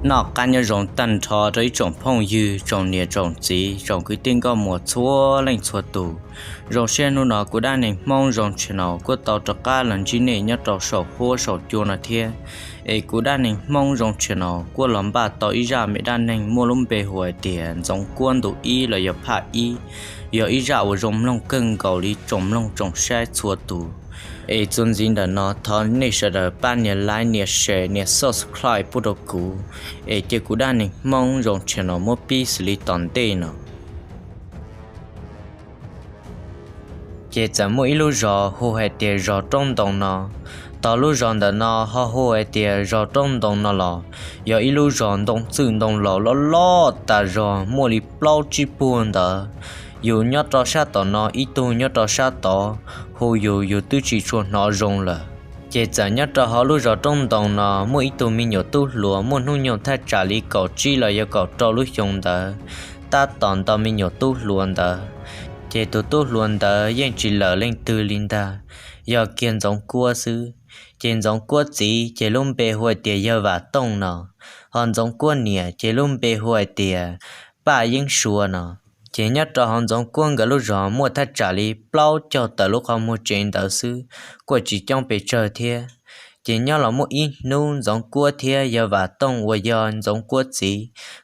Noj qab nyob zoo tag nrho rau ib tsoom phooj ywg, tsoom niam tsoom txiv, tsoom kwv tij nkauj muam txhua leej txhua tus. Zoo siab hnub no kuv Dab Neeg Hmoob Zoo Channel kuj tau rov qab los ntsib nej nyob rau saum huab saum cua no thiab. Es kuv Dab Neeg Hmoob Zoo Channel kuj los npaj tau ib zaj me dab neeg muaj lub npe hu hais tias Ntxoov Kuab ntu ib los yog phaj ib, yog ib zaj uas zoo mloog kawg nkaus li tsoom mloog tsoom saib txhua tus. Es txuas ntxiv ntawm no thov nej sawv daws pab nias like, nias share, nias subscribe pub rau kuv, es cia kuv Dab Neeg Hmoob Zoo Channel muab pib xws li tom ntej no. Ces txawm muaj ib lub zos hu hais tias zos Roob Ntoo no. Tog lub zos ntawm no ho hu hais tias zos Roob Ntoo no los yog ib lub zos ntoo txwj ntoo laus loj loj tas zog muaj li plaub tsib puag ntawd. Yus nyob rau sab tom no, ib tug nyob rau sab tod, hu yus yus twb tsis tshua hnov zoo lawm. Ces txawm nyob rau hauv lub zos Roob Ntoo no muaj ib tug me nyuam tub hluas muaj hnub nyoog thaj tsam li kaum tsib los yog kaum rau lub xyoo ntawd, tab tom nto me nyuam tub hluas ntawd. Ces tus tub hluas ntawd yeej tsis lawm leej twg li ntag, yog kiag Ntxoov Kuab xwb. Ces Ntxoov Kuab txiv ces lub npe hu hais tias yawg Vam Tooj no, ho Ntxoov Kuab niam ces lub npe hu hais tias Paj Yeeb Sua no. Ces nyob rau hauv Ntxoov Kuab nkawd lub zos muaj thaj tsam li plaub caug tawm lub qhov muag tsev ntawd xwb, kuj tsis coob pes tsawg thiab. Ces nyob los muaj ib hnub Ntxoov Kuab thiab yawg Vam Tooj uas yog Ntxoov Kuab txiv,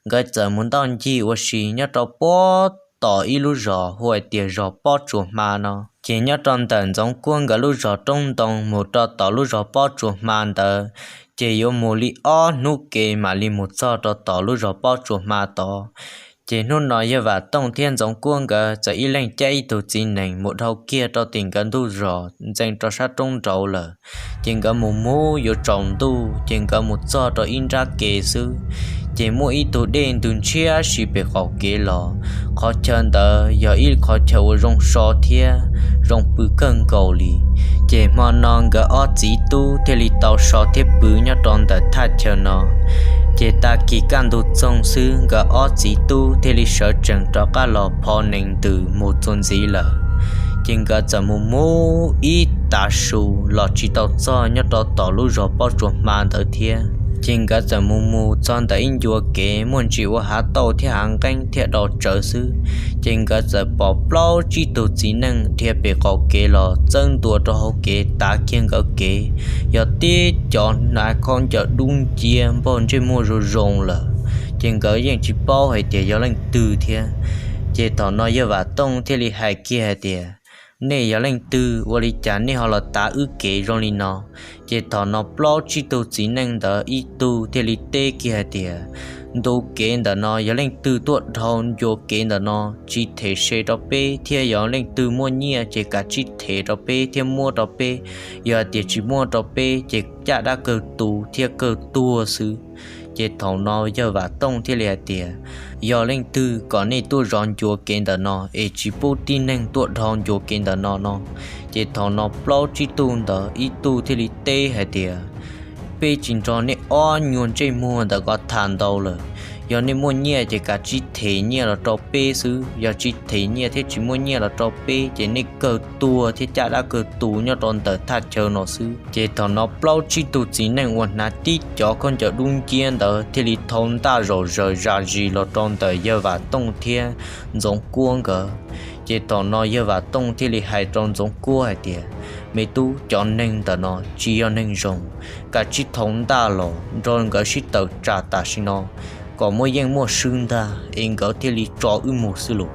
nkawd txawm mus ntoj ncig ua si nyob rau puag tom ib lub zos hu hais tias zos Pob Tsuas Hma no. Ces nyob rau ntawm Ntxoov Kuab nkawd lub zos Roob Ntoo mus rau tom lub zos Pob Tsuas Hma ntawd, ces yuav mus li ob hnub kev mam li mus txog rau tom lub zos Pob Tsuas Hma tod. Ces hnub no yawg Vam Tooj thiab Ntxoov Kuab nkawd txawm ib leeg caij ib tug txiv nees mus dhau kiag rau tim nkawd ntug zos ntxeev rau sab roob nraud lawm. Ces nkawd mus mus yuav tsaus ntuj, ces nkawd mus txog rau ib nrab kev xwb, ces muaj ib tug dej ntws ntshiab si pem qaum kev los. Qhov chaw ntawd yog ib qhov chaw uas zoo so thiab zoo pw kawg nkaus li. Ces hmo no nkawd ob txiv tub thiaj li tau so thiab pw nyob rau ntawm thaj chaw no. Ces tag kis kaj ntug txoog xwb nkawd ob txiv tub thiaj li sawv tsees rov qab los phov nees ntws mus txuas ntxiv lawm. Ces nkawd txawm mus mus ib tav su los tsis tau txog nyob rau tom lub zos Pob Tsuas Hma ntawd thiab. Ces nkawd txawm mus mus txog ntawm ib ncua kev muaj ntsis ua hav tauj thiab hav nqeeb thiab do tsawv xwb. Ces nkawd txawm pom plaub tsib tug txiv neej dhia pem qaum kev los txawb ntua rau hauv kev tav kiag nkawd kev, yog tib cov hnav khaub ncaws dub nciab npaug ntsej muag zoo zoo lawm. Ces nkawd yeej tsis paub hais tias yog leej twg thiab. Ces thaum no yawg Vam Tooj thiaj li hais kiag hais tias, nej yog leej twg ua li cas nej ho los tav wb kev zoo li no? Ces thaum no plaub tsib tug txiv neej ntawd ib tug thiaj li teb kiag hais tias, ntu kev ntawm no yog leej twg tuaj dhau ncua kev ntawm no tsis them se rau peb, thiab yog leej twg muaj nyiaj ces kav tsij them rau peb thiab muab rau peb, yog hais tias tsis muab rau peb ces caj dab kawg tu thiab kawg tuag xwb. Ces thaum no yawg Vam Tooj thiaj li hais tias, yog leej twg kom nej tuaj zov ncua kev ntawm no es tsis pub tib neeg tuaj dhau ncua kev ntawm no no? Ces thaum no plaub tsib tug ntawd ib tug thiaj li teb hais tias, peb tsis nrog nej ob nyuag ntsej muag ntawm ko tham ntau lawm. Yog nej muaj nyiaj ces kav tsij them nyiaj los rau peb xwb, yog tsis them nyiaj thiab tsis muaj nyiaj los rau peb ces nej kawg tuag thiab caj dab kawg tu nyob rau ntawm thaj chaw no xwb. Ces thaum no plaub tsib tug txiv neej uas hnav tib cov khaub ncaws dub nciab ntawd thiaj li thau ntaj zaum zaws zam zis los rau ntawm yawg Vam Tooj thiab Ntxoov Kuab nkawd. Ces thaum no yawg Vam Tooj thiaj li hais rau Ntxoov Kuab hais tias, me tub, cov neeg ntawm no tsis yog neeg zoo, kav tsij thau ntaj los nrog nkawd sib tawm tsam tam sim no kom muaj yeej muaj swb ntag es nkawd thiaj li tso wb mus xwb los.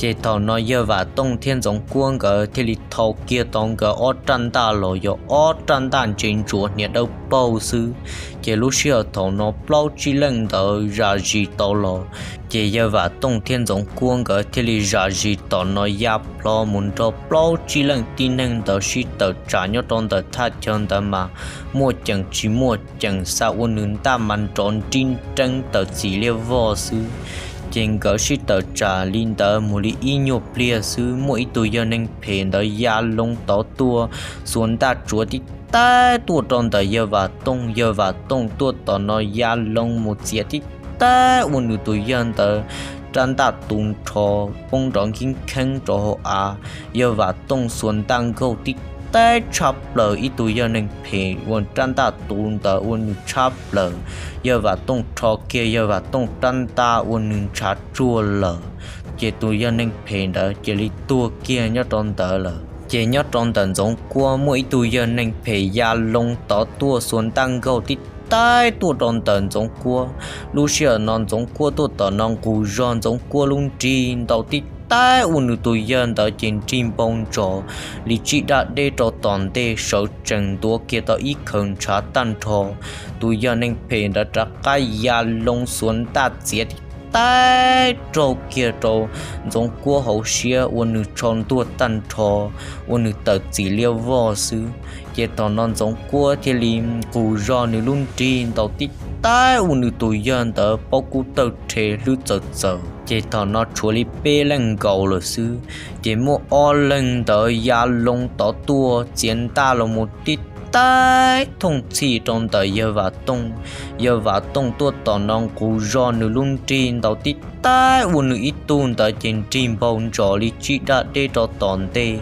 Ces thaum no yawg Vam Tooj thiab Ntxoov Kuab nkawd thiaj li thau kiag tau nkawd ob raj ntaj los yog ob raj ntaj ntse ntsuav hniav dawb paug xwb. Ces lub sij hawm thaum no plaub tsib leej ntawd zam zis tau los, ces yawg Vam Tooj thiab Ntxoov Kuab nkawd thiaj li zam zis tom no ya plho mus nrog plaub tsib leej tib neeg ntawd sib tawm tsam nyob rau ntawm thaj chaw ntawd mas muaj ceem tsis muaj ceem xa ua nws ntaj mas nrov nrib nreeb tawm txim liaj vog xwb. Ces nkawd sib tawm tsam li ntawd mus li ib nyuag pliag xwb muaj ib tug yawg neeg phem ntawd ya loo tod tuaj xuas ntaj tsuav tib taig tuaj rau ntawm yawg Vam Tooj. Yawg Vam Tooj tuaj tom no ya loo mus txiav tib taig ua nws tus yawg ntawd rab ntaj tu nrho poob nrov nkheeb nrov hauv av. Yawg Vam Tooj xuas ntaj nkaug tib taib tshaj plaws ib tug yawg neeg phem uas rab ntaj tu ntawd ua nws tshab plaws. Yawg Vam Tooj rho kiag yawg Vam Tooj rab ntaj ua nws ntshav tsuag lawm, ces tus yawg neeg phem ntawd cia li tuag kiag nyob rau ntawd lawm. Ces nyob rau ntawm Ntxoov Kuab muaj ib tug yawg neeg phem ya loo tod tuaj xuas ntaj nkaug tib taib tuaj rau ntawm Ntxoov Kuab. Lub sij hawm no Ntxoov Kuab tuaj tom no nqus zog Ntxoov Kuab lub nrig ntaus tib taib ua nws tus yawg ntawd ces nrig npau ntsos li tsib daj deb rau tom ntej sawv tsees ntuav kiag tau ib khaws ntshav tag nrho. Tus yawg neeg phem ntawd rov qab ya loo xuas ntaj txiav tib taib raug kiag rau Ntxoov Kuab hauv siab ua nws tsho ntuag tag nrho, ua nws tawm txim liab vog xwb. Ces thaum no Ntxoov Kuab thiaj li nqus zog nws lub nrig ntaus tib taib ua nws tus yawg ntawd paub kub tawg rhe hlwb txawv txawv. Ces thaum no tshuav li peb leej nkaus lawm xwb, ces muaj ob leeg ntawd ya loo tod tuaj txiav ntaj los mus tib taib thooj txhij rau ntawm yawg Vam Tooj. Yawg Vam Tooj tuaj tom no nqus zog nws lub nrig ntaus tib taib ua nws ib tug ntawd ces nrig npau ntsos li tsib daj deb rau tom ntej.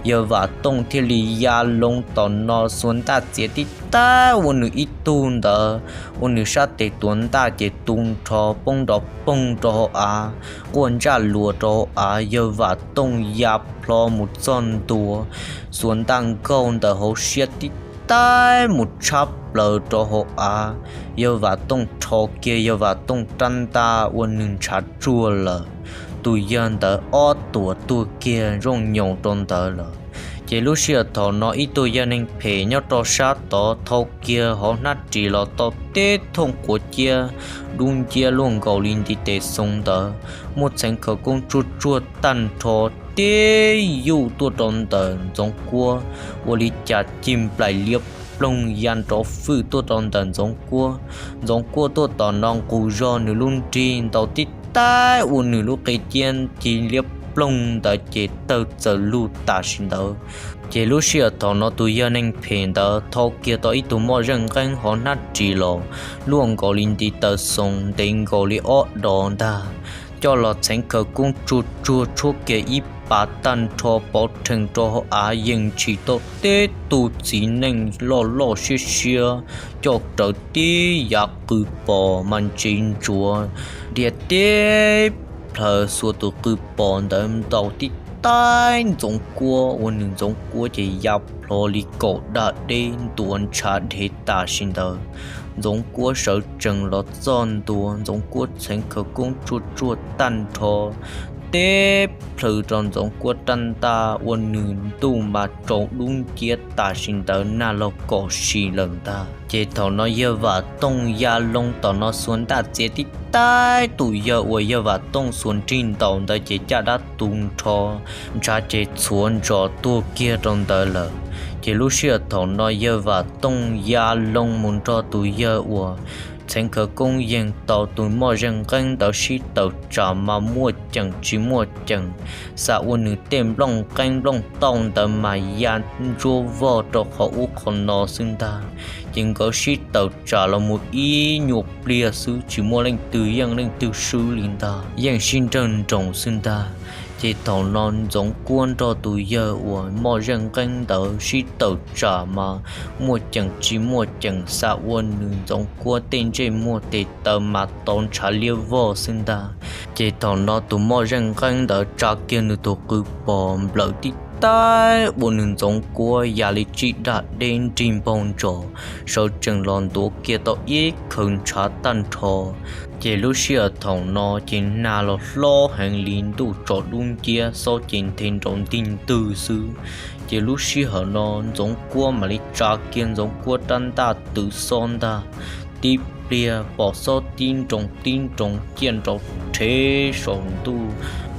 Yawg Vam Tooj thiaj li ya loo tom no xuas ntaj txiav tib taib ua nws ib tug ntawd ua nws sab tes tuav ntaj ces tu nrho poob nrov poog rau hauv av, quaj ntsaj luas rau hauv av. Yawg Vam Tooj ya plho mus txog ntua, xuas ntaj nkaug ntawm hauv siab tib taib mus tshab plaws rau hauv av. Yawg Vam Tooj rho kiag yawg Vam Tooj rab ntaj ua nws ntshav tsuag lawm. Tus yawg ntawd ob tuam tuag kiag zooj nyoos rau ntawd lawm. Ces lub sij hawm thaum no ib tug yawg neeg phem nyob rau sab tod thau kiag hauv hnab ris los tau teb thooj quav ciab dub nciab luaj nkaus li ntiv tes xoo ntawd, muaj txheev khawv koob tsuag tsuag tag nrho teb yuj tuaj rau ntawm Ntxoov Kuab, ua li cas cig nplaim liab ploog ya nrov fwj tuaj rau ntawm Ntxoov Kuab. Ntxoov Kuab tuaj tom no nqus zog nws lub nrig ntaus tib taib ua nws lub qe ciab cig liab ploog ntawd ces tawg txawm lug tam sim ntawd. Ces lub sij hawm thaum no tus yawg neeg phem ntawd thau kiag tau ib tug moj zeej nqeeb hauv hnab ris los luaj nkaus li ntiv taw xoo ntev nkaus li ob dos ntag, coj los txheev khawv koob tsuag tsuag tshuab kiag ib pas tag nrho pov rhees rau hauv av yees ntshis tau teb tug txiv neej loj loj siab siab, coj rawv tib yav qws pos mas ntsis ntsuav dhia teb plaws xuas tus qws pos ntawd ntaus tib taib Ntxoov Kuab ua nws Ntxoov Kuab ces ya plho li kaum daj deb ntuav ntshav dhev tam sim ntawd. Ntxoov Kuab sawv tsees los txog ntua, Ntxoov Kuab txheev khawv koob tsuag tsuag tag nrho teb plhws rau Ntxoov Kuab rab ntaj ua nws ntuj mas tsaus dub nciab tam sim ntawd nag los kom si lawm ntag. Ces thaum no yawg Vam Tooj ya loo tom no xuas ntaj txiav tib taib tus yawg uas yawg Vam Tooj xuas nrig ntaus ntawd ces caj dab tu nrho, ntshav ces txhuav ntsos tuag kiag rau ntawd lawm. Ces lub sij hawm thaum no yawg Vam Tooj ya loo mus nrog tus yawg uas txheev khawv koob yeeg tau tus moj zeej nqeeb ntawd sib tawm tsam mas muaj ceem tsis muaj ceem, xa ua nws tej nplooj nqeeb nplooj tauj ntawd mas ya ntsuab vog rau qhov ub qhov no xwb ntag. Ces nkawd sib tawm tsam los mus ib nyuag pliag xwb tsis muaj leej twg yeej leej twg swb li ntag, yeej sib nrawg nroos xwb ntag. Ces thaum no Ntxoov Kuab nrog tus yawg uas moj zeej nqeeb ntawd sib tawm tsam mas muaj ceem tsis muaj ceem xa ua nws Ntxoov Kuab tej ntsej muag tes taw mas tau ntshav liab vog xwb ntag. Ces thaum no tus moj zeej nqeeb ntawd tsa kiag nws tus qws pos nplawm tib taib ua nws Ntxoov Kuab ya li tsib daj deb nrig npaug ntsos, sawv tsees los ntuav kiag tau ib khaws ntshav tag nrho. Ces lub sij hawm thaum no ces nag los hlob heev li ntuj tsaus dub nciab xob ces nthe nraum ntig ntwg xwb. Ces lub sij hawm no Ntxoov Kuab mam li tsa kiag Ntxoov Kuab rab ntaj twv xob ntag, tib pliag pom xob tib nroo tib nroo ciaj nroo rhev saum ntuj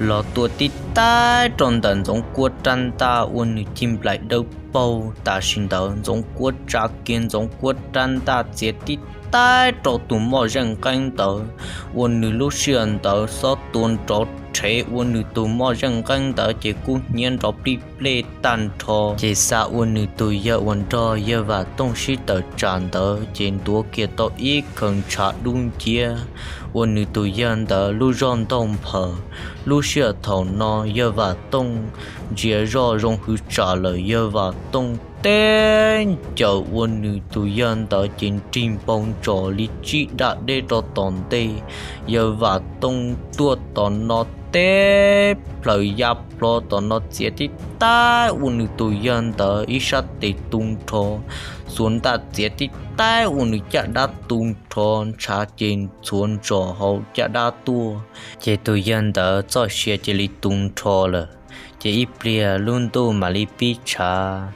los tua tib taib rau ntawm Ntxoov Kuab rab ntaj ua nws cig nplaim dawb paug. Tam sim ntawd Ntxoov Kuab tsa kiag Ntxoov Kuab rab ntaj txiav tib taib rau tus moj zeej nqeeb ntawd, ua nws lub sij hawm ntawd xob tua nrov rhev ua nws tus moj zeej nqeeb ntawd ces kub hnyiab nrov plij plej tag nrho. Ces xav ua nws tus yawg uas nrog yawg Vam Tooj sib tawm tsam ntawd ces ntuav kiag tau ib khaws ntshav dub nciab ua nws tus yawg ntawd lub zog ntaug nphaws. Lub sij hawm thaum no yawg Vam Tooj ntsia zoj zoo hwv tsam lawm, yawg Vam Tooj teb ncaws ua nws tus yawg ntawd ces nrig npau ntsos li tsib daj deb rau tom ntej. Yawg Vam Tooj tuaj tom no teb plaws ya plho tom no txiav tib taib ua nws tus yawg ntawd ib sab tes tu nrho, xuas ntaj txiav tib taib ua nws caj dab tu nrho, ntshav ces ntxhuav ntsos hauv caj dab tuaj. Ces tus yawg ntawd txoj sia cia li tu nrho lawm. Ces ib pliag lub ntuj mam li pib tshav,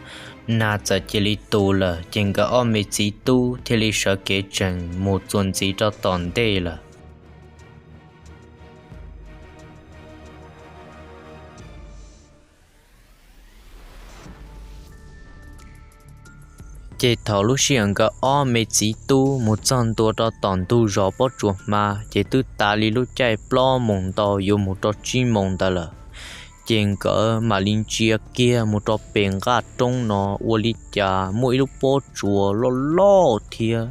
nag txawm cia li tu lawm, ces nkawd ob me txiv tub thiaj li sawv kev tsees mus txuas ntxiv rau tom ntej lawm. Ces thaum lub sij hawm nkawd ob me txiv tub mus txog ntua rau tom ntug zos Pob Tsuas Hma ces twb tas li lub caij plaub moos ntau yuav mus rau tsib moos ntawd lawm. Ces nkawd mam li ntsia kiag mus rau pem nqaj roob no ua li cas muaj ib lub pob tsuas loj loj thiab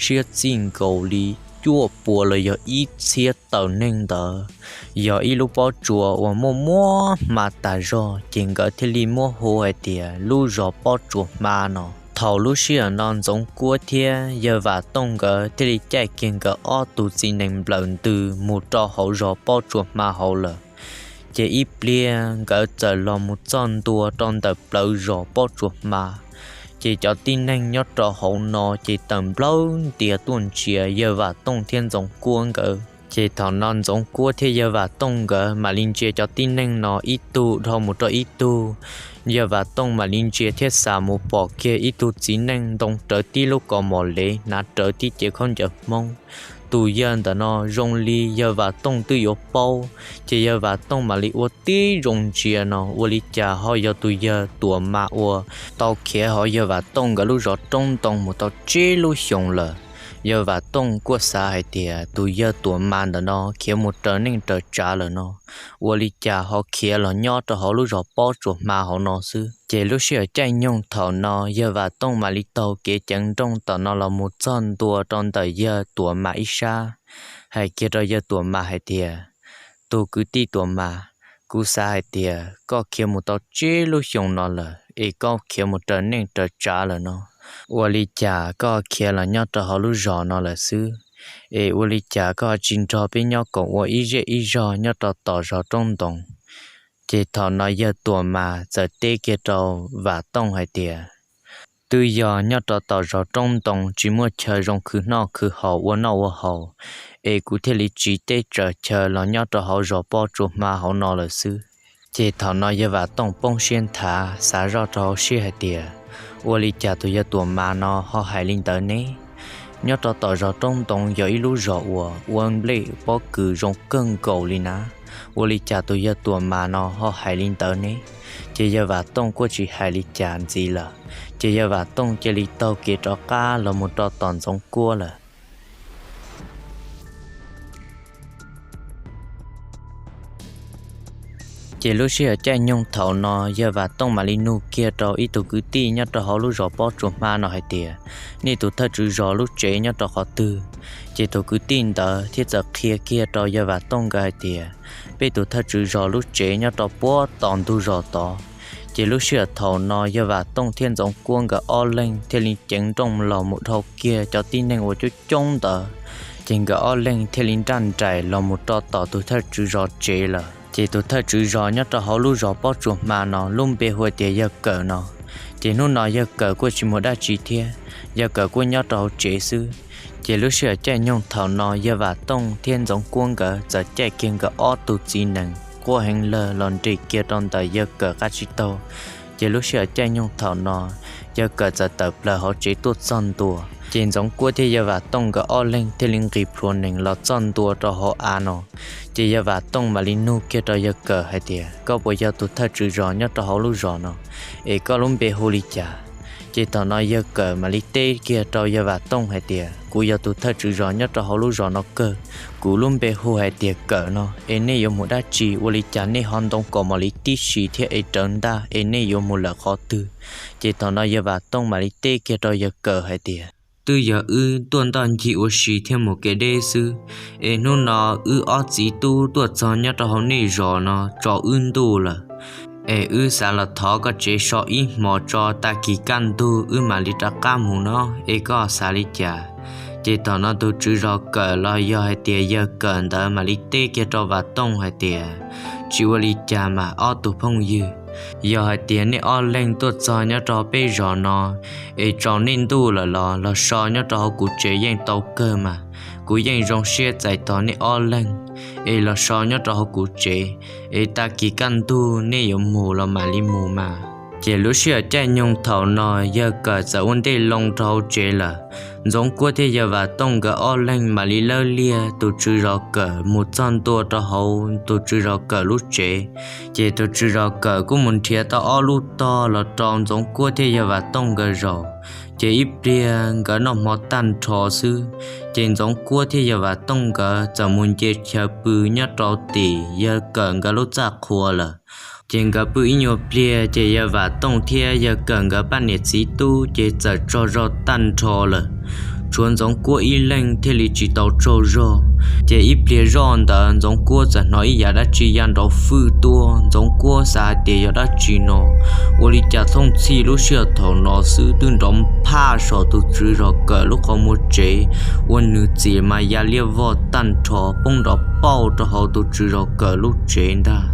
siab txij nkaus li cuaj pua los yog ib txhiab tawm neeg ntawd. Yog ib lub pob tsuas uas muaj muaj hma tas zog, ces nkawd thiaj li muab hu hais tias lub zos Pob Tsuas Hma no. Thaum lub sij hawm no Ntxoov Kuab thiab yawg Vam Tooj nkawd thiaj li caij kiag nkawd ob tug txiv nees nplawm ntws mus rau hauv zos Pob Tsuas Hma hauv lawm. Ces ib pliag nkawd txawm los mus txog ntua rau ntawm plawv zos Pob Tsuas Hma, ces cov tib neeg nyob rau hauv no ces tawm nplawg ntias tuaj ntsia yawg Vam Tooj thiab Ntxoov Kuab nkawd. Ces thaum no Ntxoov Kuab thiab yawg Vam Tooj nkawd mam li ntsia cov tib neeg no ib tug dhau mus rau ib tug. Yawg Vam Tooj mam li ntsia thiab xav mus pom kiag ib tug txiv neej ntoo rawv tib lub kaus mom lev, hnav rawv tib cev khaub ncaws Hmoob. Tus yawg ntawm no zoo li yawg Vam Tooj twb yuav paub, ces yawg Vam Tooj mam li ua tib zoo ntsia no ua li cas ho yog tus yawg Tuam Mas uas tau khiav hauv yawg Vam Tooj nkawd lub zos Roob Ntoo mus tau tsib lub xyoos lawm. Yawg Vam Tooj kuj xav hais tias tus yawg Tuam Mas ntawm no khiav mus raws neej raws tsav lawm no, ua li cas ho khiav los nyob rau hauv lub zos Pob Tsuas Hma hauv no xwb. Ces lub sij hawm caij nyoog thaum no yawg Vam Tooj mam li taug kev ceev nrooj tom no los mus txog ntua rau ntawm yawg Tuam Mas ib sab, hais kiag rau yawg Tuam Mas hais tias, tus kwv tij Tuam Mas, kuv xav hais tias koj khiav mus tau tsib lub xyoos no lawm es koj khiav mus raws neej raws tsav lawm no, ua li cas koj khiav los nyob rau hauv lub zos no lawm xwb? Es ua li cas koj tsis nrog peb nyob koom ua ib zej ib zog nyob rau tom zos Roob Ntoo? Ces thaum no yawg Tuam Mas txawm teb kiag rau Vam Tooj hais tias, twb yog nyob rau tom zos Roob Ntoo tsis muaj chaw zoo khwv noj khwv haus ua noj ua haus, es kuv thiaj li tsiv teb tsaws chaw los nyob rau hauv zos Pob Tsuas Hma hauv no lawm xwb. Ces thaum no yawg Vam Tooj poob siab nthav xav zoj rau hauv siab hais tias, ua li cas tus yawg Tuam Mas no ho hais li ntawd ne? Nyob rau tom zos Roob Ntoo yog ib lub zos uas ua nplej pob kws zoo kawg nkaus li na, ua li cas tus yawg Tuam Mas no ho hais li ntawd ne? Ces yawg Vam Tooj kuj tsis hais li cas ntxiv lawm, ces yawg Vam Tooj cia li taug kev rov qab los mus rau tom Ntxoov Kuab lawm. Ces lub sij hawm caij nyoog thaum no yawg Vam Tooj mam li nug kiag rau ib tug kwv tij nyob rau hauv lub zos Pob Tsuas Hma no hais tias, nej tus thawj tswv zos lub tsev nyob rau qhov twg? Ces tus kwv tij ntawd thiaj txawm qhia kiag rau yawg Vam Tooj nkawd hais tias, peb tus thawj tswv zos lub tsev nyob rau puag tom ntug zos tod. Ces lub sij hawm thaum no yawg Vam Tooj thiab Ntxoov Kuab nkawd ob leeg thiaj li ceev nrooj los mus dhau kiag cov tib neeg uas coob coob ntawd, ces nkawd ob leeg thiaj li nraj nraim los mus rau tom tus thawj tswv zos tsev lawm. Ces tus thawj tswv zos nyob rau hauv lub zos Pob Tsuas Hma no lub npe hu tias yawg Kawm no. Ces hnub no yawg Kawm kuj tsis mus dab tsi thiab, yawg Kawm kuj nyob rau hauv tsev xwb. Ces lub sij hawm caij nyoog thaum no yawg Vam Tooj thiab Ntxoov Kuab nkawd txawm caij kiag nkawd ob tug txiv nees quaj heev lawg los nres kiag rau ntawm yawg Kawm qab tsib taug. Ces lub sij hawm caij nyoog thaum no yawg Kawm txawm tawm plaws hauv tsev tuaj txog ntua. Ces Ntxoov Kuab thiab yawg Vam Tooj nkawd ob leeg thiaj li nqis plhuav nees los txog ntua rau hauv av no. Ces yawg Vam Tooj mam li nug kiag rau yawg Kawm hais tias, koj puas yog tus thawj tswv zos nyob rau hauv lub zos no, es koj lub npe hu li cas? Ces thaum no yawg Kawm mam li teb kiag rau yawg Vam Tooj hais tias, Kuv yog tus thawj tswv zos nyob rau hauv lub zos no kawg, kuv lub npe hu hais tias Kawm no, es nej yuav mus dab tsi, ua li cas nej ho ntoo kaus mom li tib si thiab es rawv ntaj, es nej yuav mus lawm qhov twg? Ces thaum no yawg Vam Tooj mam li teb kiag rau yawg Kawm hais tias, Twb yog wb tuaj ntoj ncig ua si thiab mus kev deb xwb, es hnub no wb ob txiv tub tuaj txog nyob rau hauv nej zos no tso wb ntuj lawm, es wb xav los thov koj tsev so ib hmos tso, tag kis kaj ntug wb mam li rov qab mus no, es koj xav li cas? Ces thaum no tus tswv zos Kawm los yog hais tias yawg Kawm ntawd mam li teb kiag rau Vam Tooj hais tias, Tsis ua li cas mas ob tug phooj ywg, yog hais tias nej ob leeg tuaj txog nyob rau peb zos no es tsaus nej ntuj lawm los los so nyob rau hauv kuv tsev yeej tau kawg mas. Kuv yeej zoo siab txais tos nej ob leeg, es los so nyob rau hauv kuv tsev, es tag kis kaj ntug nej yuav mus los mam li mus mas. Ces lub sij hawm caij nyoog thaum no yawg Kawm txawm ua ntej loo rau hauv tsev lawm. Ntxoov Kuab thiab yawg Vam Tooj nkawd ob leeg mam li lawb liag tus tswv zos Kawm mus txog ntua rau hauv tus tswv zos Kawm lub tsev. Ces tus tswv zos Kawm kuj mus nrhiav tau ob lub tog los rau Ntxoov Kuab thiab yawg Vam Tooj nkawd zaum. Ces ib pliag nkawd noj hmo tag nrho xwb, ces Ntxoov Kuab thiab yawg Vam Tooj nkawd txawm mus nce chaw pw nyob rau tim yawg Kawm nkawd lub txaj qhua lawm. Ces nkawd pw ib nyuag pliag ces yawg Vam Tooj thiab yawg Kawm nkawd pab niam txiv tub ces txawm tsaug zog tag nrho lawm. Tshuav Ntxoov Kuab ib leeg thiaj li tsis tau tsaug zog. Ces ib pliag zoj ntawd Ntxoov Kuab txawm hnov ib yam dab tsi ya nrov fwj tuaj. Ntxoov Kuab xav hais tias yog dab tsi no, ua li cas thooj txhij lub sij hawm thaum no xwb twb nrov phaj saum tus tswv zos Kawm lub qhov muag tsev, ua nws txiv mas ya liab vog tag nrho poob nrov pauj rau hauv tus tswv zos Kawm lub tsev ntag.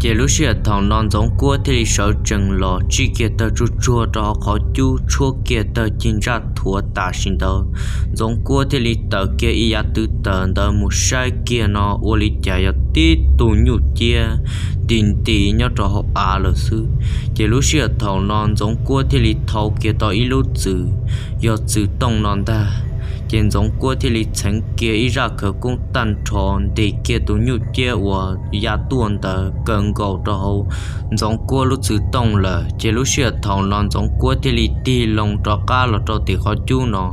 Ces lub sij hawm thaum no Ntxoov Kuab thiaj li sawv tsees los tsij kiag tawg tsuag tsuag rau hauv qhov cub, tshuab kiag tawg cig ntsaj thuav tam sim ntawd. Ntxoov Kuab thiaj li taws kiag ib yav twv taws ntawd mus saib kiag no ua li cas yog tib tug nyuj ciab nti nti nyob rau hauv av lawm xwb. Ces lub sij hawm thaum no Ntxoov Kuab thiaj li thau kiag tau ib lub txwm, yog txwm tooj no ntag. Ces Ntxoov Kuab thiaj li txheev kiag ib zaj khawv koob tag nrho ntes kiag tus nyuj ciab uas ya tuaj ntawd kaw nkaus rau hauv Ntxoov Kuab lub txwm tooj lawm. Ces lub sij hawm thaum no Ntxoov Kuab thiaj li tig loo rov qab los rau tim qhov cub no,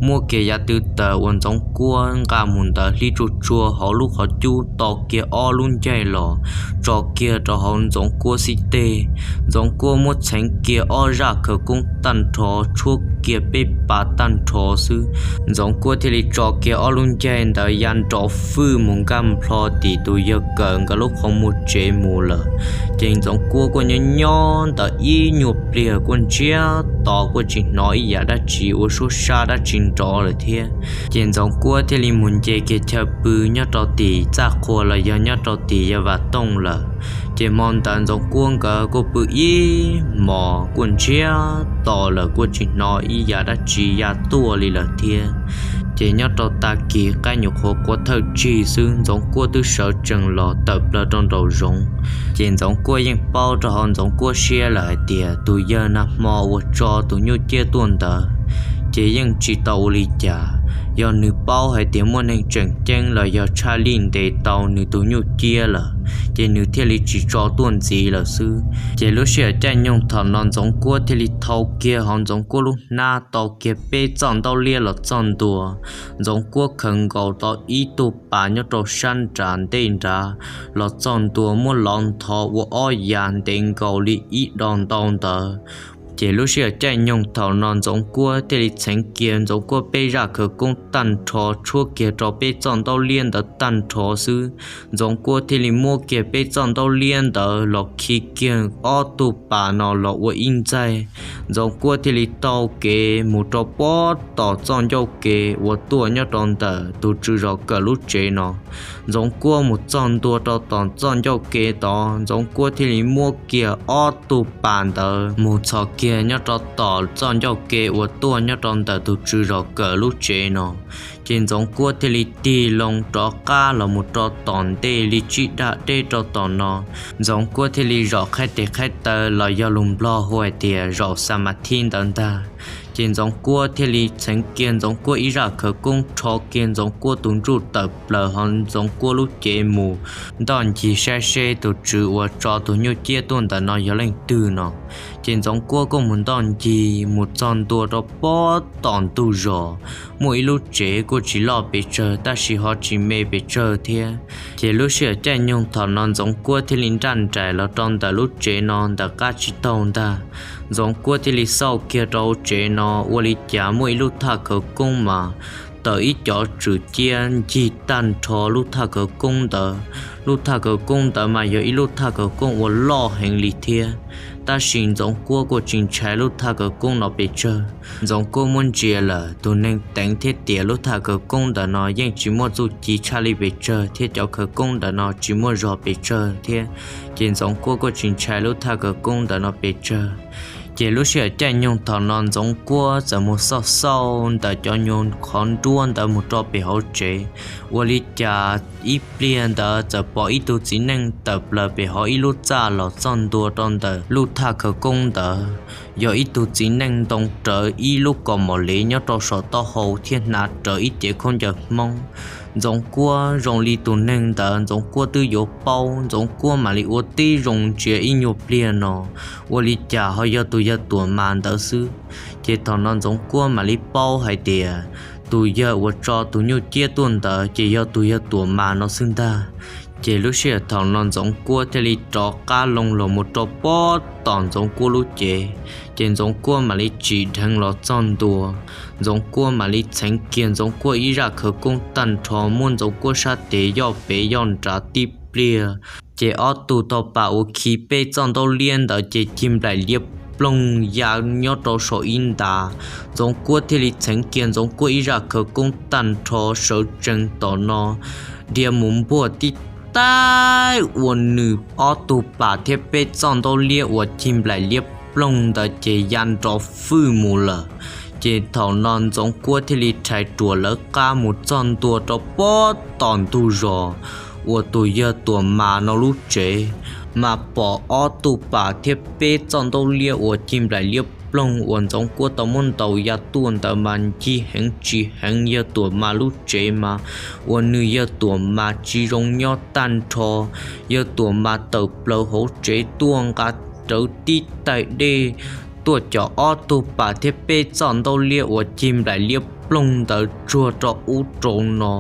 muab kiag yav twv taws uas Ntxoov Kuab nqa mus ntawd hlib tsuag tsuag hauv lub qhov cub, to kiag ob lub ncaig los tso kiag rau hauv Ntxoov Kuab xib teg. Ntxoov Kuab muab txheev kiag ob zaj khawv koob tag nrho, tshuab kiag peb pas tag nrho xwb, Ntxoov Kuab thiaj li tso kiag ob lub ncaig ntawd ya nrov fwj mus nkag nplho tim tus yawg Kawm nkawd lub qhov muag tsev mus lawm. Ces Ntxoov Kuab kuj nyob nyob ntawd ib nyuag pliag kuj ntsiag to, kuj tsis hnov ib yam dab tsi ua suab sab dab tsi nrov lawm thiab. Ces Ntxoov Kuab thiaj li mus nce kiag chaw pw nyob rau tim txaj qhua los yog nyob rau tim yawg Vam Tooj lawm. Ces hmo ntawd Ntxoov Kuab nkawd kuj pw ib hmos kuj ntsiag to lawm, kuj tsis hnov ib yam dab tsi ya tuaj li lawm thiab. Ces nyob rau tag kis qaib nyuam qhuav qua thawj tsig xwb, Ntxoov Kuab twb sawv tsees los tawm plaws rau nraum zoov. Ces Ntxoov Kuab yeej paub rau hauv Ntxoov Kuab siab lawm hais tias tus yawg nag hmo uas tso tus nyuj ciab tuaj ntawd, ces yeej tsis tau ua li cas. Yog nws paub hais tias muaj neeg tseem ceeb los yog tshaj lij ntes tau nws tus nyuj ciab lawm, ces nws thiaj li tsis tso tuaj ntxiv lawm xwb. Ces lub sij hawm caij nyoog thaum no Ntxoov Kuab thiaj li thau kiag hauv Ntxoov Kuab lub hnab tau kiag peb txoj ntaub liab los txog ntua. Ntxoov Kuab khaws nkaus tau ib tug pas nyob rau sab nram ntej nrad los txog ntua, muab lov nthos ua ob yav ntev nkaus li ib do ntau ntawd. Ces lub sij hawm caij nyoog thaum no Ntxoov Kuab thiaj li txheev kiag Ntxoov Kuab peb zaj khawv koob tag nrho, tshuab kiag rau peb txoj ntaub liab ntawd tag nrho xwb, Ntxoov Kuab thiaj li muab kiag peb txoj ntaub liab ntawd los khi kiag ob tug pas no los ua ib ntxaig. Ntxoov Kuab thiaj li taug kev mus rau pob tom txoj ncauj ke uas tuaj nyob rau ntawm tus tswv zos Kawm lub tsev no. Ntxoov Kuab mus txog ntua rau tom txoj ncauj ke tod, Ntxoov Kuab thiaj li muab kiag ob tug pas ntawd mus txhos kiag nyob rau tom txoj ncauj ke uas tuaj nyob rau ntawm tus tswv zos Kawm lub tsev no. Ces Ntxoov Kuab thiaj li tig loo rov qab los mus rau tom ntej li tsib dag deb rau tom no. Ntxoov Kuab thiaj li zaum qhaib tes qhaib taw los yog lus Nplog hu hais tias zaum xa ma thib ntawd ntag. Ces Ntxoov Kuab thiaj li txheev kiag Ntxoov Kuab ib zaj khawv koob rho kiag Ntxoov Kuab tus ntsuj tawm plaws hauv Ntxoov Kuab lub cev mus ntoj ncig saib seb tus tswv uas tso tus nyuj ciab tuaj ntawm no yog leej twg no. Ces Ntxoov Kuab kuj mus ntoj ncig mus txog ntua rau pob tom ntug zos, muaj ib lub tsev kuj tsis loj pes tsawg tab sis ho tsis me pes tsawg thiab. Ces lub sij hawm caij nyoog thaum no Ntxoov Kuab thiaj li nraj nraim los rau ntawm lub tsev no ntawm qab tsib taug ntag. Ntxoov Kuab thiaj li xauj kiag rau hauv tsev no ua li cas muaj ib lub thaj khawv koob mas tawm ib cov tswm ciab ncig tag nrho lub thaj khawv koob ntawd. Lub thaj khawv koob ntawd mas yog ib lub thaj khawv koob uas loj heev li thiab, tab sis Ntxoov Kuab kuj tsis ntshai lub thaj khawv koob no pes tsawg. Ntxoov Kuab muab ntsia lawm tus neeg teev thiab tiam lub thaj khawv koob ntawm no yeej tsis muaj txuj ci tshaj li pes tsawg thiab cov khawv koob ntawm no tsis muaj zog pes tsawg thiab, ces Ntxoov Kuab kuj tsis ntshai lub thaj khawv koob ntawm no pes tsawg. Ces lub sij hawm caij nyoog thaum no Ntxoov Kuab txawm mus xauj xauj ntawm cov nyuag qhov nruab ntawd mus rau pem hauv tsev, ua li cas ib pliag ntawd txawm pom ib tug txiv neej tawm plaws pem hauv ib lub txaj los txog ntua rau ntawm lub thaj khawv koob ntawd. Yog ib tug txiv neej ntoo rawv ib lub kaus mom liv nyob rau saum taub hau thiab hnav rawv ib cev khaub ncaws Hmoob. Ntxoov Kuab zoo li tus neeg ntawd Ntxoov Kuab twb yuav paub, Ntxoov Kuab mam li ua tib zoo ntsia ib nyuag pliag no, ua li cas ho yog tus yawg Tuam Mas ntawd xwb. Ces thaum no Ntxoov Kuab mam li paub hais tias tus yawg uas tso tus nyuj ciab tuaj ntawd ces yog tus yawg Tuam Mas no xwb ntag. Ces lub sij hawm thaum no Ntxoov Kuab thiaj li rov qab loo los mus rau pob tom Ntxoov Kuab lub cev. Ces Ntxoov Kuab mam li tsim dheev los txog ntua. Ntxoov Kuab mam li txheev kiag Ntxoov Kuab ib zaj khawv koob tag nrho muab Ntxoov Kuab sab tes yoj pem yoj nrad tib pliag, ces ob tug tog pas uas khi peb txoj ntaub liab ntawd ces cig nplaim liab ploog ya nyob rau saum ib ntav. Ntxoov Kuab thiaj li txheev kiag Ntxoov Kuab ib zaj khawv koob tag nrho sawv tsees tom no dhia mus npuaj tib taig ua nws ob tug pas thiab peb txoj ntaub liab uas cig nplaim liab ploog ntawd ces ya nrov fwj mus lawm. Ces thaum no Ntxoov Kuab thiaj li rhais ruam lawv qab mus txog ntua rau pob tom ntug zos uas tus yawg Tuam Mas no lub tsev, mas pom ob tug pas thiab peb txoj ntaub liab uas cig nplaim liab ploog uas Ntxoov Kuab tau muab ntaus ya tuaj ntawd mas ncig heev tsis heev yawg Tuam Mas lub tsev mas ua nws yawg Tuam Mas tsis zoo nyob tag nrho. Yawg Tuam Mas tawm plaws hauv tsev tuaj nqa rawv tib taig dej tuaj cov ob tug pas thiab peb txoj ntaub liab uas cig nplaim liab ploog ntawd tsuag rau ub rau no,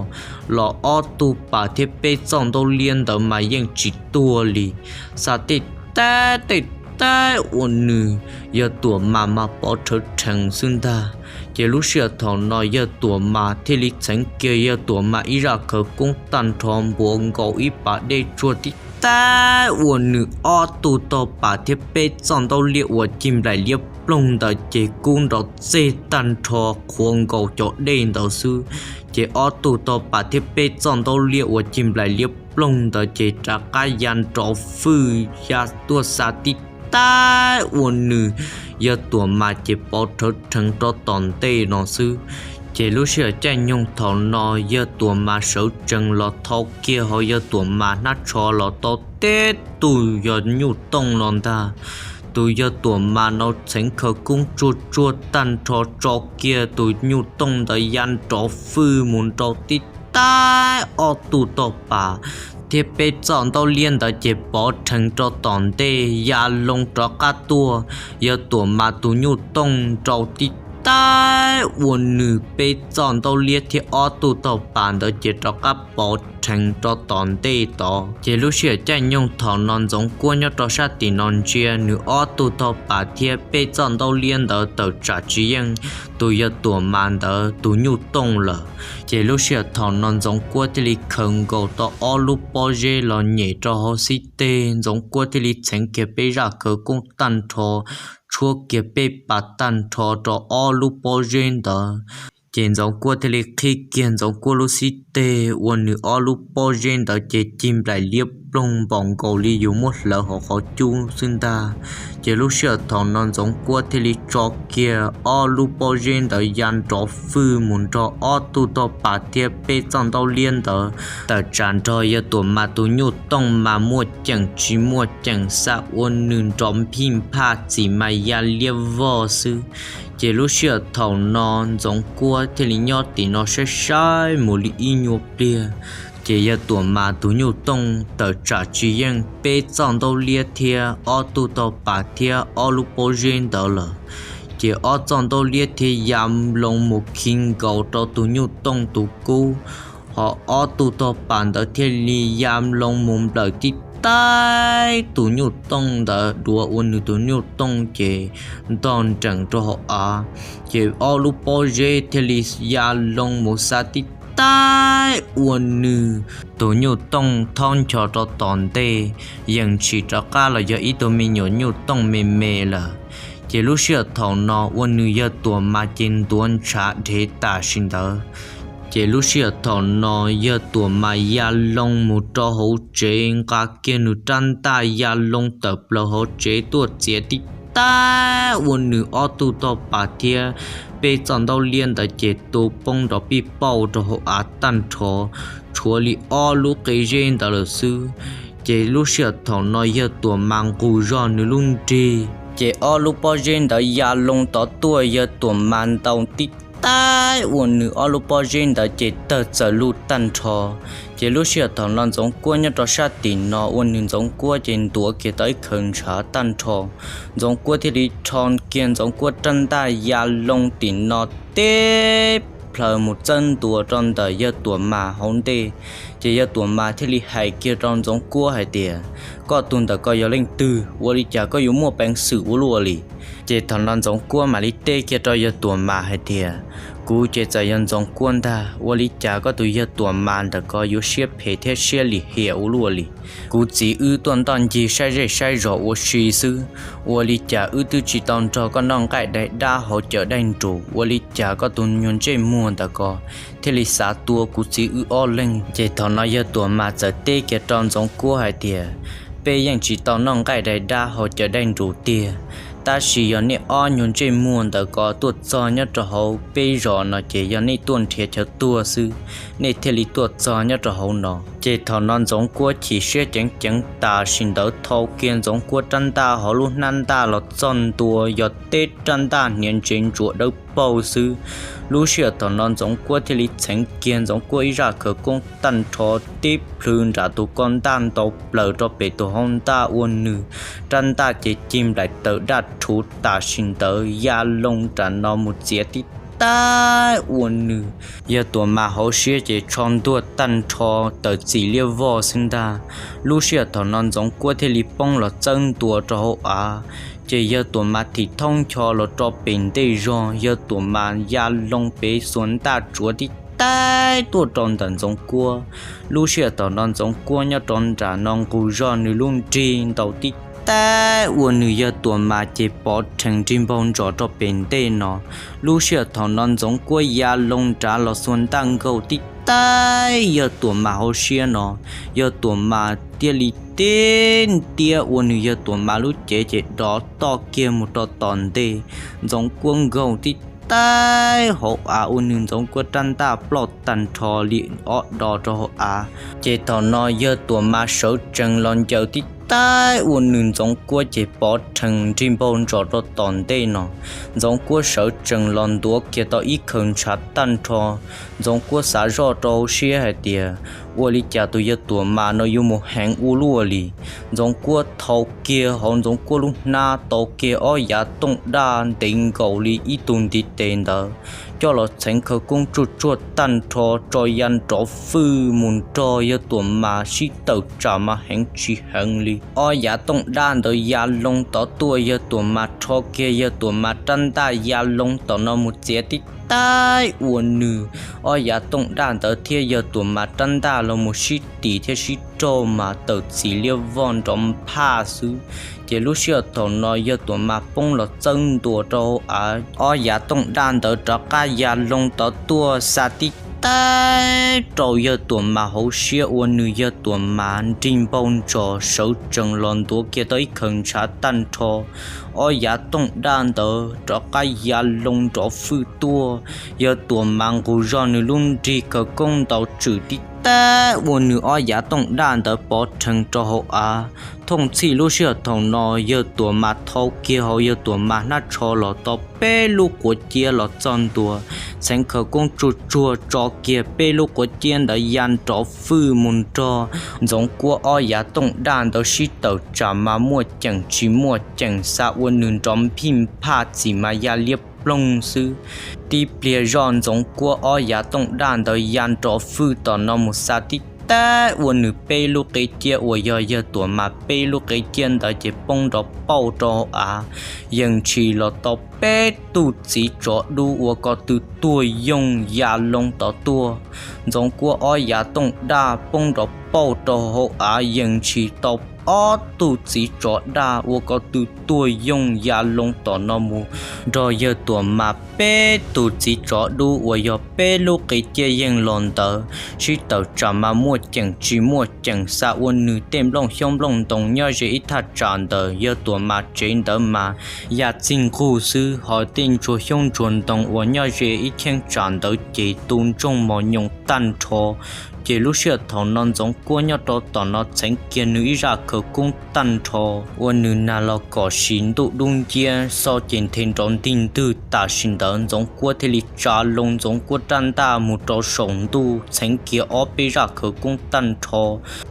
los ob tug pas thiab peb txoj ntaub liab ntawd mas yeej tsis tuag li, xa tej tab tej tab ua nws yawg Tuam Mas mas pov rhawv rhees xwb ntag. Ces lub sij hawm thaum no yawg Tuam Mas thiaj li txheev kiag yawg Tuam Mas ib zaj khawv koob tag nrho npuav nkaus ib pas dej tsuag tib tab ua nws ob tug tog pas thiab peb txoj ntaub liab uas cig nplaim liab ploog ntawd ces kub nrov txeg tag nrho qhuav nkaus cov dej ntawd xwb. Ces ob tug tog pas thiab peb txoj ntaub liab uas cig nplaim liab ploog ntawd ces rov qab ya nrov fwj ya tuaj xa tib tab ua nws yawg Tuam Mas ces pov rhawv rhees rau tom ntej no xwb. Ces lub sij hawm caij nyoog thaum no yawg Tuam Mas sawv tsees los thau kiag hauv yawg Tuam Mas hnab tsho los tau teb tus yawg nyuj tooj no ntag. Tus yawg Tuam Mas no txheev khawv koob tsuag tsuag tag nrho tso kiag tus nyuj tooj ntawd ya nrov fwj mus nrau tib tab ob tug tog pas thiab peb txoj ntaub liab ntawd ces pov rhees rau tom ntej ya loo rov qab tuaj. Yawg Tuam Mas tus nyuj tooj nrau tib tab ua nws peb txoj ntaub liab thiab ob tug tog pas ntawd ces rov qab pov rhees rau tom ntej tod. Ces lub sij hawm caij nyoog thaum no Ntxoov Kuab nyob rau sab tim no ntsia nws ob tug tog pas thiab peb txoj ntaub liab ntawd tawm tsam tsis yeej tus yawg Tuam Mas ntawd tus nyuj tooj lawm. Ces lub sij hawm thaum no Ntxoov Kuab thiaj li khaws nkaus tau ob lub pob zeb los nyem rau hauv xib teg, Ntxoov Kuab thiaj li txheev kiag peb zaj khawv koob tag nrho tshuab kiag peb pas tag nrho rau ob lub pob zeb ntawd. Ces Ntxoov Kuab thiaj li qhib kiag Ntxoov Kuab lub xib teg ua nws ob lub pob zeb ntawd ces cig nplaim liab ploog npaum nkaus li yus muab hlawv hauv qhov cub xwb ntag. Ces lub sij hawm thaum no Ntxoov Kuab thiaj li tso kiag ob lub pob zeb ntawd ya nrov fwj mus nrog ob tug tog pas thiab peb txoj ntaub liab ntawd tawm tsam nrog yawg Tuam Mas tus nyuj tooj mas muaj ceem tsis muaj ceem xa ua nws nrov nphij nphaj txim mas ya liab vog xwb. Ces lub sij hawm thaum no Ntxoov Kuab thiaj li nyob tim no saib saib mus li ib nyuag pliag, ces yawg Tuam Mas tus nyuj tooj tawm tsam tsis yeej peb txoj ntaub liab thiab ob tug tog pas thiab ob lub pob zeb ntawd lawm. Ces ob txoj ntaub liab thiaj ya loo mus khi nkaus rau tus nyuj tooj tus kub, ho ob tug tog pas ntawd thiaj li ya loo mus nplawm tib taig tus nyuj tooj ntawd duav ua nws tus nyuj tooj ces ntog nreem rau hauv av. Ces ob lub pob zeb thiaj li ya loo mus xa tib taig ua nws tus nyuj tooj thob ncho rau tom ntej, yeej tsis rov qab los yog ib tug me nyuam nyuj tooj me me lawm. Ces lub sij hawm thaum no ua nws yawg Tuam Mas ces ntuav ntshav dhev tam sim ntawd. Ces lub sij hawm thaum no yawg Tuam Mas ya loo mus rau hauv tsev nqa kiag nws rab ntaj ya loo tawm plaws hauv tsev tuaj txiav tib taig ua nws ob tug tog pas thiab peb txoj ntaub liab ntawd ces tu poob nrov pij pauj rau hauv av tag nrho, tshuav li ob lub qe zeb ntawd lawm xwb. Ces lub sij hawm thaum no yawg Tuam Mas nqus zog nws lub nrig, ces ob lub pob zeb ntawd ya loo tod tuaj yawg Tuam Mas ntaus tib taig ua nws ob lub pob zeb ntawd ces tawg txawm lug tag nrho. Ces lub sij hawm thaum no Ntxoov Kuab nyob rau sab tim no ua nws Ntxoov Kuab ces ntuav kiag tau ib khaws ntshav tag nrho. Ntxoov Kuab thiaj li rho kiag Ntxoov Kuab rab ntaj ya loo tim no teb plaws mus txawb ntua rau ntawm yawg Tuam Mas hauv ntej. Ces yawg Tuam Mas thiaj li hais kiag rau Ntxoov Kuab hais tias, koj tus ntawm ko yog leej twg? Ua li cas koj yuav muaj peev xwm ua luaj li? Ces thaum no Ntxoov Kuab mam li teb kiag rau yawg Tuam Mas hais tias, kuv ces txawm yog Ntxoov Kuab ntag, ua li cas koj tus yawg Tuam Mas ntawm ko yuav siab phem thiab siab lim hiam ua luaj li? Kuv txiv wb tuaj ntoj ncig saib zej saib zos ua si xwb, ua li cas wb twb tsis tau nrog koj noj nqaij dai dab haus cawv daij nrus, ua li cas koj tus nyuag ntsej muag ntawm ko thiaj li xav tua kuv txiv wb ob leeg? Ces thaum no yawg Tuam Mas txawm teb kiag rau Ntxoov Kuab hais tias, peb yeej tsis tau noj nqaij dai dab haus cawv daij nrus tiag, tab sis yog nej ob nyuag ntsej muag ntawm ko tuaj txog nyob rau hauv peb zos no ces yog nej tuaj nrhiav chaw tuag xwb, nej thiaj li tuaj txog nyob rau hauv no. Ces thaum no Ntxoov Kuab chim siab ceev ceev tam sim ntawd thau kiag Ntxoov Kuab rab ntaj hauv lub hnab ntaj los txog ntua yog teb rab ntaj hniav ntsev ntsuas dawb paug xwb. Lub sij hawm thaum no Ntxoov Kuab thiaj li txheev kiag Ntxoov Kuab ib zaj khawv koob tag nrho tib plhws nram tus ko ntaj ntaus plaws rau pem tus hau ntaj ua nws rab ntaj ces cig nplaim tawm daj rhuv tam sim ntawd ya loo nram no mus txiav tib taig ua nws yawg Tuam Mas hauv siab ces tsho ntuag tag nrho tawm txim liab vog xwb ntag. Lub sij hawm thaum no Ntxoov Kuab thiaj li poob los txawb ntua rau hauv av, ces yawg Tuam Mas thim thoob ncho los rau pem ntej zog, yawg Tuam Mas ya loo pem xuas ntaj tsuav tib taig tuaj rau ntawm Ntxoov Kuab. Lub sij hawm thaum no Ntxoov Kuab nyob rau nram no nqus zog nws lub nrig ntaus tib taig ua nws yawg Tuam Mas ces pov rhees nrig npaug ntsos rau pem ntej no. Lub sij hawm thaum no Ntxoov Kuab ya loo nrad los xuas ntaj nkaug tib taig yawg Tuam Mas hauv siab no, yawg Tuam Mas thiaj li tib ntiab ua nws yawg Tuam Mas lub cev ces dov toj kiag mus rau tom ntej. Ntxoov Kuab nkaug tib taig hauv av ua nws Ntxoov Kuab rab ntaj ploj tag nrho li ob do rau hauv av. Ces thaum no yawg Tuam Mas sawv tsees los ncaws tib taig ua nws Ntxoov Kuab ces pov rhees nrig npaug ntsos rau tom ntej no. Ntxoov Kuab sawv tsees los ntuav kiag tau ib khaws ntshav tag nrho. Ntxoov Kuab xav zoj rau hauv siab hais tias, ua li cas tus yawg Tuam Mas no yuav mus heev ua luaj li? Ntxoov Kuab thau kiag hauv Ntxoov Kuab lub hnab tau kiag ob yav tooj daj ntev nkaus li ib tug ntiv tes ntawd, coj los txheev khawv koob tsuaj tsuaj tag nrho tso ya nrov fwj mus nrog yawg Tuam Mas sib tawm tsam mas heev tsis heev li. Ob yav tooj daj ntawd ya loo tod tuaj, yawg Tuam Mas rho kiag yawg Tuam Mas rab ntaj ya loo tom no mus txiav tib taig ua nws ob yav tooj daj ntawd thiab yawg Tuam Mas rab ntaj los mus sib tim thiab sib raug mas tawm txim liab vog nrov nphaj xwb. Ces lub sij hawm thaum no yawg Tuam Mas poob los txawb ntua rau hauv av, ob yav tooj daj ntawd rov qab ya loo tod tuaj xa tib tag rau yawg Tuam Mas hauv siab uas nws yawg Tuam Mas nrig npau ntsos sawv tsees los ntuav kiag tau ib khaws ntshav tag nrho. Ob yav tooj daj ntawd rov qab ya loo nrov fwj tuaj. Yawg Tuam Mas nqus zog nws lub nrig khawv koob ntaus tswm tib tag ua nws ob yav tooj daj ntawd pov rhees rau hauv av. Thooj txhij lub sij hawm thaum no yawg Tuam Mas thau kiag hauv yawg Tuam Mas hnab tsho los tau peb lub quav ciab los txog ntua, txheev khawv koob tsuag tsuag tso kiag peb lub quav ciab ntawd ya nrov fwj mus nrog Ntxoov Kuab ob yav tooj daj ntawd sib tawm tsam mas muaj ceem tsis muaj ceem xa ua nws nrov nphij nphaj txim mas ya liab ploog xwb. Tib pliag zoj Ntxoov Kuab ob yav tooj daj ntawd ya nrov fwj tom no mus xa tib tag ua nws peb lub qe ciab uas yog yawg Tuam Mas peb lub qe ciab ntawd ces poob nrov pauj rau hauv av, yees tshis los tau peb tug txiv tsov dub ua ko tw tuag yooj ya loo tod tuaj. Ntxoov Kuab ob yav tooj daj poob nrov pauj rau hauv av yees tshis tau ob tug txiv tsov daj ua ko tw tuag yooj ya loo tom no mus nrog yawg Tuam Mas peb tug txiv tsov dub uas yog peb lub qe ciab yeej los ntawd sib tawm tsam mas muaj ceem tsis muaj ceem xa ua nws tej nplooj xyoob nplooj ntoo nyob ze ib thaj tsam ntawm yawg Tuam Mas tsev ntawd mas ya txij nquj xwb, ho tej ntsuag xyoob ntsuag ntoo uas nyob ze ib cheeb tsam ntawd ces tu ntsoog mos nyoos tag nrho. Ces lub sij hawm thaum no Ntxoov Kuab nyob rau tom no txheev kiag nws ib zaj khawv koob tag nrho ua nws nag los kom sis ntuj dub nciab, xob ces nthe nrov ntig ntwg. Tam sim ntawd Ntxoov Kuab thiaj li tsa loo Ntxoov Kuab rab ntaj mus rau saum ntuj txheev kiag ob peb zaj khawv koob tag nrho.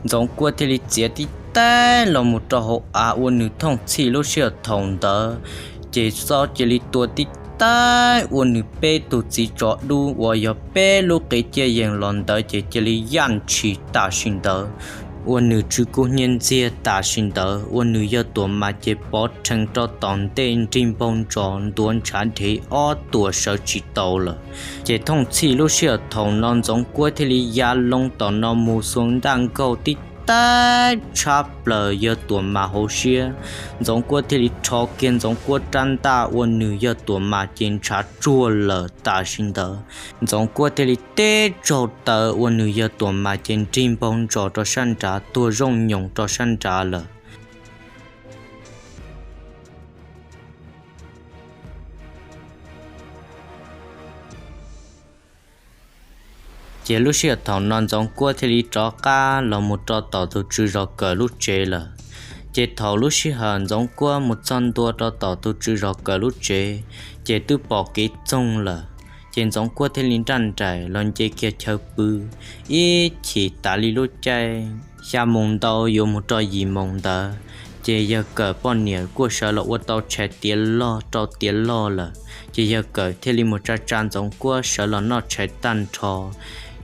Ntxoov Kuab thiaj li txiav tib tag los mus rau hauv av ua nws thooj txhij lub sij hawm thaum ntawd, ces xob cia li tua tib tag ua nws peb tug txiv tsov dub uas yog peb lub qe ciab yees los ntawd ces cia li yaj ntshis tam sim ntawd ua nws tsw kub hnyiab ntxiag tam sim ntawd, ua nws yawg Tuam Mas ces pov rhees rau tom ntej nrig npau ntsos ntuav ntshav dhev ob tuam sawv tsis tau lawm. Ces thooj txhij lub sij hawm thaum no Ntxoov Kuab thiaj li ya loo tom no mus xuas ntaj nkaug tib tag tshab plaws yawg Tuam Mas hauv siab. Ntxoov Kuab thiaj li rho kiag Ntxoov Kuab rab ntaj ua nws yawg Tuam Mas ces ntshav tsuag lawm tam sim ntawd. Ntxoov Kuab thiaj li teb tsaug taw ua nws yawg Tuam Mas ces nrig npau ntsos rau sab nrad tuag zooj nyoos rau sab nrad lawm. Ces lub sij hawm thaum no Ntxoov Kuab thiaj li rov qab los mus rau tom tus tswv zos Kawm lub tsev lawm. Ces thaum lub sij hawm Ntxoov Kuab mus txog ntua rau tom tus tswv zos Kawm lub tsev, ces twb pom kev txoog lawm. Ces Ntxoov Kuab thiaj li nraj nraim los nce kiag chaw pw, ib chim tas li lub caij xya moos ntau yuav mus rau yim moos ntawd, ces yawg Kawm poj niam kuj sawv los ua tau tshais tiav log rau tiav log lawm. Ces yawg Kawm thiaj li mus tsa tsa Ntxoov Kuab sawv los noj tshais tag nrho.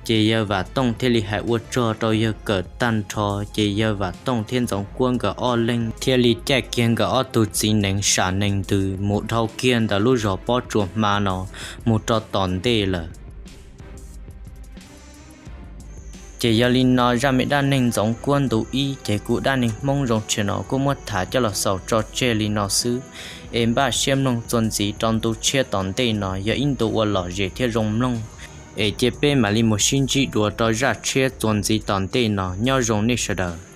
Ces yawg Vam Tooj thiaj li hais ua tsaug rau yawg Kawm tag nrho, ces yawg Vam Tooj thiab Ntxoov Kuab nkawd ob leeg thiaj li caij kiag nkawd ob tug txiv nees sam nees ntws mus dhau kiag ntawm lub zos Pob Tsuas Hma no mus rau tom ntej lawm. Ces yog li no zaj me dab neeg Ntxoov Kuab ntu ib ces kuv Dab Neeg Hmoob Zoo Channel kuj muab tham coj los xaus tso tseg li no xwb. Es npaj siab mloog txuas ntxiv rau ntu tshiab tom ntej no yog ib ntu uas lom zem thiab zoo mloog. Es cia peb mam li mus sib ntsib dua rau zaj tshiab txuas ntxiv tom ntej no, nyob zoo nej sawv daws.